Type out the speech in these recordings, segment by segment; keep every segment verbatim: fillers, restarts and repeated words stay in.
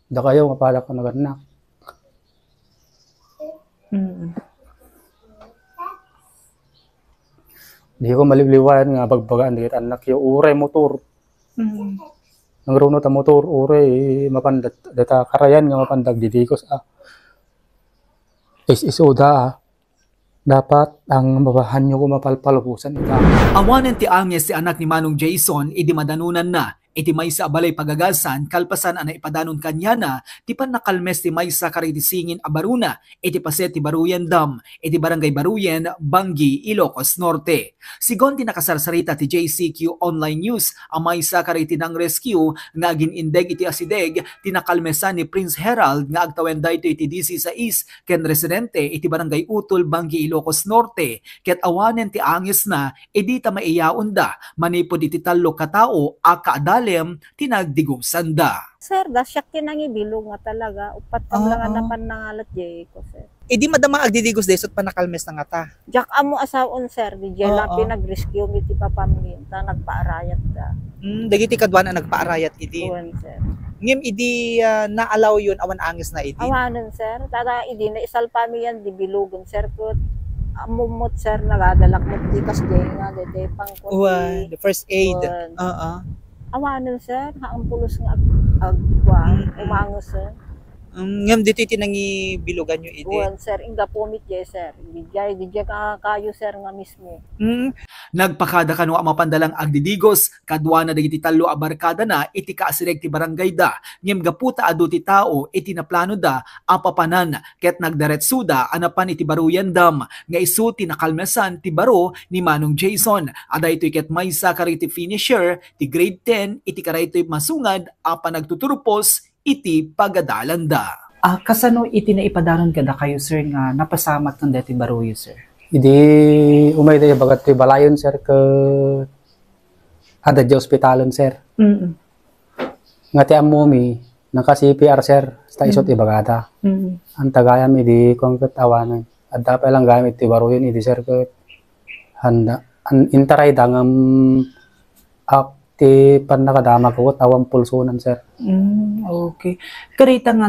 Dakayo nga padakayo nga anak. Mm. Diko maliwliwayan nga abagbagaan dagiti annakyo, uray motor. Mm. Nangruno ta motor, uray mapan dat-, data karayan nga mapan dagdidigos, ah. Is-isuda, ah. Dapat ang mabahanyo ko mapalpalubosan ita. Awanen ti angis ti anak ni Manong Jason idi madanonanna iti maysa a balay pagagasan kalpasan a naipadanon kaniana ti pannakalmes ti maysa kadagiti singin a barona iti paset ti Baroyan Dam iti Barangay Baroyan, Bangui, Ilocos Norte. Sigun ti nakasarsarita ti J C Q Online News a maysa kadagiti nang-rescue nga agin-indeg iti asideg ti nakalmesan ni Prince Herald nga agtawen daytoy iti D C sais ken residente iti Barangay Utol, Bangui, Ilocos Norte, ket awanen ti angisna idi ta maiyaonda manipud iti tallo ka tao a kaadalem ti nagdigosanda. Sir, da siak ti nangibilog nga talaga, uppat kam lang a Ah. napan nangalat jay ko, sir. Idi madama agdidigos dayta, pannakalmes na ngata. Diak ammo a sawen, sir, di jay lang Oo. pinag-rescue mi ti papam mi, ta nagpaarayat da. Mm, dagiti kaduana nagpaarayat idi. Wen, sir. Ngem idi, ah, naalaw yon, awan angisna idi. Awanen, sir. Tada idi naisalpa mi yan, di bilogen, sir, ket ammom met, sir, nagadalak met ti kas jay nga, daytoy pangkot Wen, ti the first aid. Wen. Oo. Awanen, sir, haan pulos nga ag-, agkuan, Mm-mm. umanges, sir. Mm, ngem ditoy ti nangibiloganyo idi? Wen, sir, inggapu met jay, sir. Di jay, di jay ka-, kayo, sir, nga mismo. Mm. Nagpakada kano a mapanda lang agdidigos kaduana dagiti tallo a barkadana iti kaasideg ti barangayda, ngem gapu ta adu ti tao iti naplanoda a papanan ket nagdiretsoda a napan iti Baroyan Dam nga isu ti nakalmesan ti baro ni Manong Jason, a daytoy ket maysa kadagiti finisher ti grade ten iti kadaytoy masungad a panagtuturpos iti pagadalanda. Ah, kasano iti naipadalon kadakayo, sir, nga napasamak ken daytoy baroyo, sir? Idi umayda ibaga ti balayon, sir, ket adda diay ospitalen, sir. Mm. Nga ti ammomi, naka-C P R, sir, ta isu ti Mm. ibagada. Mm. Anta gayam idi kuan ket awanen. Adda pay lang gayam iti baroyon idi, sir, ket handa. An-, intarayda ngem ak-, ti pannakadamag ket awan pulsonan, sir. Mm, okay. Karita nga,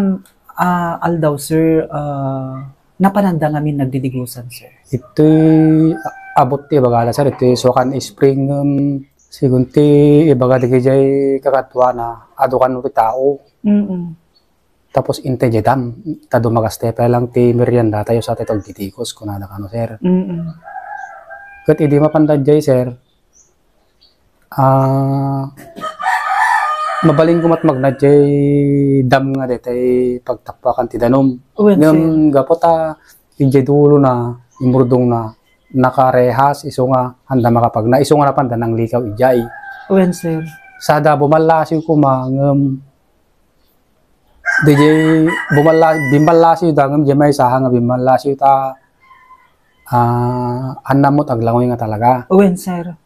ah, aldaw, sir, ah, napananda ngamin nagdidigosan, sir? Itoy, a-, abot ti ibagada, sir. Itoy Suacan Spring, um, sigun ti ibaga dagiti kakaduana, adu kano ti tao. Mm-mm. Tapos intay diay dam, ta dumagas ti pay lang ti meriendatayo sa ti tagdidigos, kunada kano, sir. Mm-mm. Ket idi mapanda diay, sir, ah, mabalin ko met magna diay dam nga daytoy pagtappuakan ti danum. Wen, Ngem sir. gapu ta idiay dulona, imurdongna, nakarehas, isu nga, handa makapagna, isu nga napanda nanglikaw idiay. Wen, sir. Sada bumallasiw koma, ngem, diay bumalla-, bimallasiw da, ngem diay maysa nga bimallasiw ta, ah, handa met aglangoy nga talaga. Wen, sir.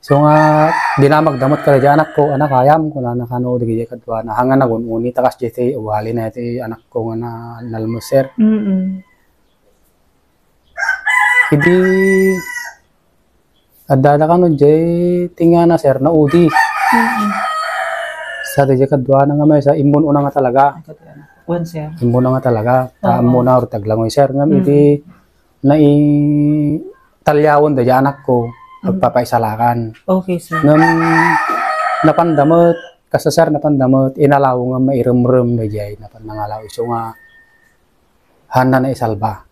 So nga, dinamagda met kadi diay anakko, "Anak, ayam," kunana kano dagiti kaduana, "Haan nga nagun-uni ta kas diay ti ugalina ti anakko nga na-, nalmes, sir." Mm-mm. Idi, addada kano diay tingana, sir, naudi. Mm-mm. Sa diay kaduana nga maysa, immun-una nga talaga. Wen, sir. Immun-una nga talaga. Ta Oo. ammona ti aglangoy, sir. Ngem Mm. idi nai-, talyawen daydiay anakko, Mm. agpapaisalakan. Okay, sir. Ngem napanda met, kasta, sir, napanda met, inalaw ngem mairemrem daydiay, napan nangalaw isu nga haanna naisalba.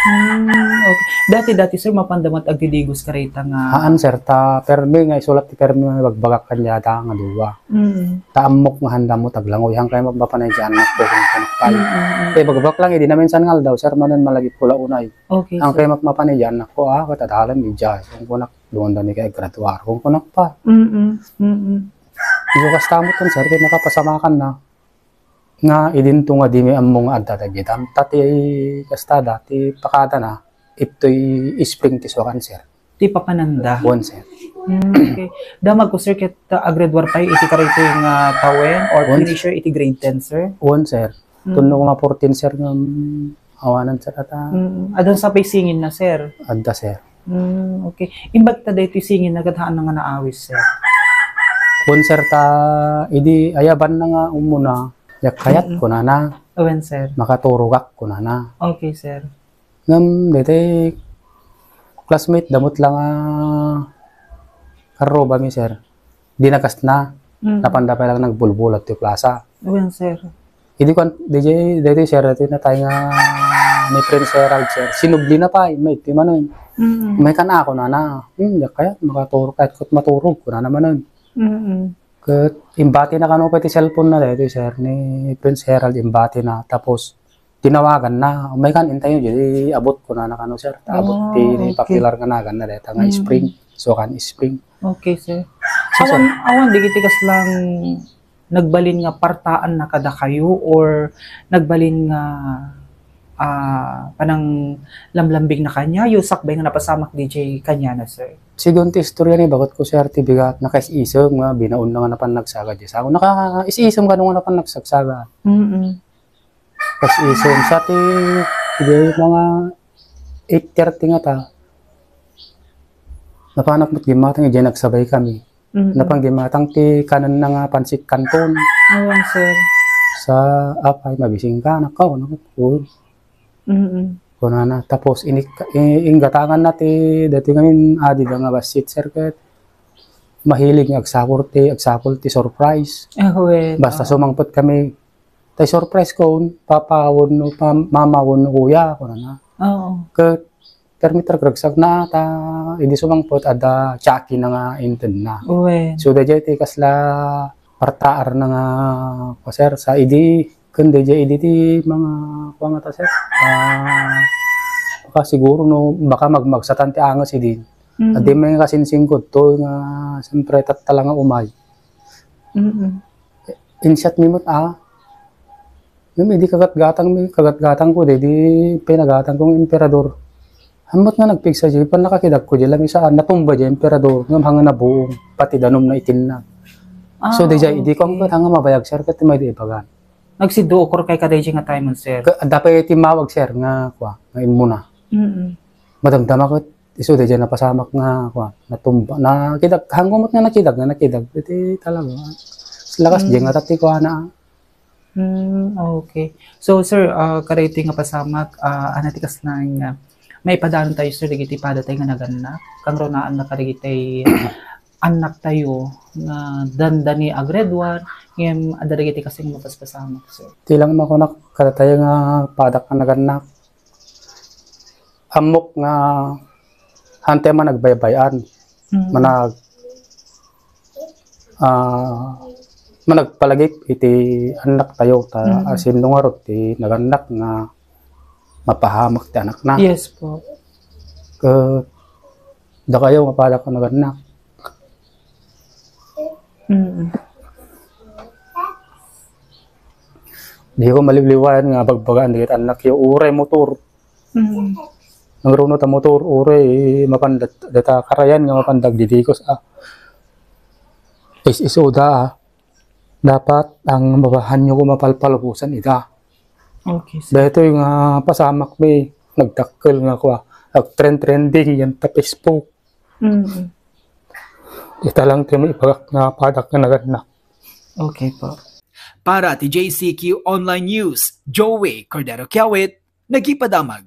Hmm, okay. Dati, dati, sir, mapanda met agdidigos karita nga Haan, sir, ta permi nga isulat ti permi nga ibagbagak kaniada nga dua. Mm. Ta ammok nga handa met aglangoy, haan kayat met mapanay diay annakko, kunkunak pay. Mm, mm, mm. Kay ibagbagak lang idi naminsan nga aldaw, sir, manen malagipko la unay. Okay, Haan sir. kayat met mapanay diay annakko, ah, ket adalem idiay. Kunkunak, dumandani kay graduar. Kunkunak pay. Mm, mm, mm. Isu kasta met, sir, ket nakapasamakanna. Nga idinto nga dimi ammo nga adda dagiti dam. Ta ti kastada, ti pakadana, itoy spring ti Suacan, sir. Ti papananda? Wen, sir. Hmm, okay. Damagko, sir, ket, ah, graduar pay iti karaytoy nga tawen or Wen, finisher iti grade ten, sir? Wen, sir. Hmm. Tunno koma fourteen, sir, nga, mm, awanan, sir, ata. Hmm. Adda sa pay singinna, sir? Adda, sir. Hmm, okay. Imbag ta daytoy singinna, ket haanna nga naawis, sir? Wen, sir, ta idi ayabanna nga umuna, Diak kayat, Mm-mm. kunana. Awan, sir. Makaturogak, kunana. Okay, sir. Ngem daytoy classmate da met la nga karrubami, sir. Di nakasna. Mm. Napanda pay lang nagbulbul adtoy plaza. Awan, sir. Idi kuan, D J, daytoy, sir, daytoy natay nga ni Prince Herald, sir. Sinublina pay, may iti manen. Mm. May kan ako, nana. Hmm, diak kayat, makaturog, kayat ko't maturog, kunana manen. Mm-mm. Ket imbatina kano pay ti cellphone na daytoy, sir, ni Prince Herald, imbatina. Tapos, tinawaganna, "Umay kan, intayo, di abot," kunana kano, sir. Ta abot Ah, ti okay. popular nga naganna dayta nga Mm. Spring. So, kan Spring. Okay, sir. So, sir. Awan, awan, di kiti kaslang nagbalin nga partaanna kadakayo or nagbalin nga, ah, pananglamlambing na kaniayo, sakbay nga napasamak D J kaniana, sir? Sigun ti istorya ni bagot ko, sir, ti bigat, nakaisisem nga binaon na nga napan nagsagad. Sa ako, nakaisisem nga napan nagsagsaga. Mm-mm. Kas iso, sa ti, di mga eight thirty nga ta. Napanak met gimmatang, idiay nagsabay kami. Mm-mm. Napan gimmatang ti kanenna nga pansit kanton. Awan, sir. Sa, apay, mabising ka, anak ka, ano, oo. Mm-mm. Kunana, tapos inik-, i-, inggatangan na ti, dati ngamin, adi da nga bassit, sir, ket mahilig nga agsapul ti, agsapul ti surprise. Ah, well, Basta oo. sumangpet kami, tay surprise ko, papa wenno pam-, mama wenno kuya, kunana. Oo. Ket, permi ti ragragsak na, ta, idi sumangpet, adda Chucky na nga inted na. Uwe. So, dayjay ti kasla partaar na nga, pa, sir, sa idi, ken dayjay idi ti mga, kuwan nga ta, sir, ah, baka siguro, no, baka magmagsatan ti anges idi. Mm. Adi may nga kasinsingkod to, nga, siyempre, tattala nga umay. Mm-mm. Insyat mi met, ah. Ngem idi kagatgatang mi, kagatgatang ko, di, di pinagatang ko nga emperador. Hammot nga nagpigsa di, pan nakakidag ko di, lamisa, natumba di emperador, ngem hangin nabuong, pati danum na itinna. Ah, So, di jay, idi okay. ko ang katanga mabayag, sir, ket may di ibagan. Nagsiduokor kay kadayjay nga time, sir? Ka-, adda pay timmawag, sir, nga, kwa, nga immuna. Mm-mm. Madamdama ket isu dayjay napasamak nga, kuan, natumba, nakidag, hanggo met nga nakidag, nga nakidag, iti talaga. Lakas Mm. diay nga tati kuana. Mm, okay. So, sir, ah, kadaytoy nga pasamak, ah, ano ti kasla nga maipadanontayo, sir, dagiti padatay nga nagannak? Kangrunaan na kadagiti annaktayo nga dandani a grade one, ngem adda dagiti kasla nga mapaspasamak, sir? Ti lang makunak, kadatayo nga padak nga nagannak. Ammok nga hantay managbaybay-an, Mm. manag-, ah, managpalagip iti annaktayo, ta Mm. asin no ngarud ti nagannak nga mapahamak ti anakna. Yes po. Ket dakayo nga padak nga nagannak. Mm. Di ko maliwliwayan nga bagbagaan dagiti annakyo, uray motor. Mm. Nangruno ta motor, uray mapan dat-, data karayan nga mapan dagdidikos, ah. Is-iso da, ah. Dapat ang mabahanyo ko mapalpalubosan ida. Okay, sir. Daytoy nga pasamak mi, nagdakkel nga kwa, nag-trend-trending yan ta Facebook. Mm. Ita lang ti maibagak nga padak nga nagannak. Okay po. Para ti J C Q Online News, Joey Cordero Kiawit, nagipadamag.